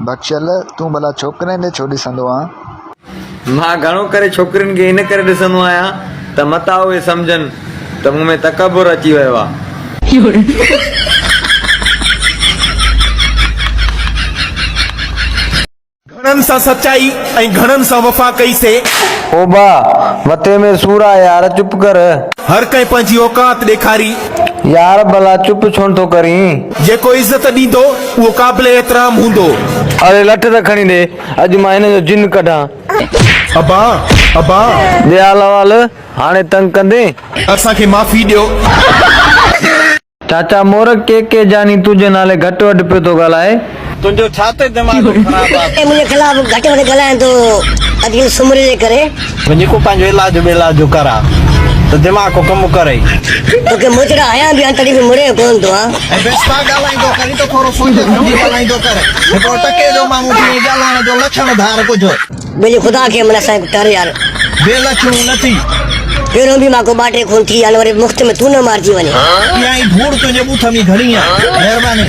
بخشل، تون ڀلا ڇوڪرين ڏي ڇو ڏسندو آن؟ مان گهڻو ڪري ڇوڪرين کي ان ڪري ڏسندو آهيان ته متان اهي سمجهن ته مون ۾ تڪبر اچي ويو آ. گهڻن سان سچائي ۽ گهڻن سان وفا ڪئي سي. او با، مٿي ۾ سور آ يار چپ ڪر. هر ڪنهن پنهنجي اوقات ڏيکاري. يار ڀلا چپ ڇونه ٿو ڪرين. جيڪو عزت ڏيندو اهو قابل احترام هوندو. اڙي لٺ ته کڻي ڏي، اڄ مان هن جو جن ڪڍان. ابا! ابا! ڏي حال احوال، هاڻي تنگ ڪندين؟ اسان کي معافي ڏيو. چاچا مورک ڪي ڪي جاني تنهنجي نالي گهٽ وڌ پيو ٿو ڳالهائي. تنهنجو ڇا تي دماغ خراب آ. منهنجي خلاف گهٽ وڌ ڳالهائين ٿو اڄڪلهه سومري جي ڪري. وڃي ڪو پنهنجو علاج ٻيلاج ڪرا ته دماغ ڪو ڪم ڪرئي. توکي موچڙا هنيا به آهن تڏهن به مڙين ڪونه ٿو ها. ۽ بيستا ڳالهائيندو ڪرين ته ٿورو سوچي سمجهي ڳالهائيندو ڪر. هڪڙو ٽڪي جو ماڻهو ٿي ۽ ڳالهائڻ جو لڇڻ ڌار ڪجهه. ٻيلي خدا کي من اسان ٽر يار. بي لڇڻو نه ٿي. پهريون به مان ڪو ٻه ٽي خون ٿي ويا آهن وري مفت ۾ تون نه مارجي وڃين. اها ئي ڌوڙ تنهنجي ٻوٿ ۾ گهڻي آ. مهرباني.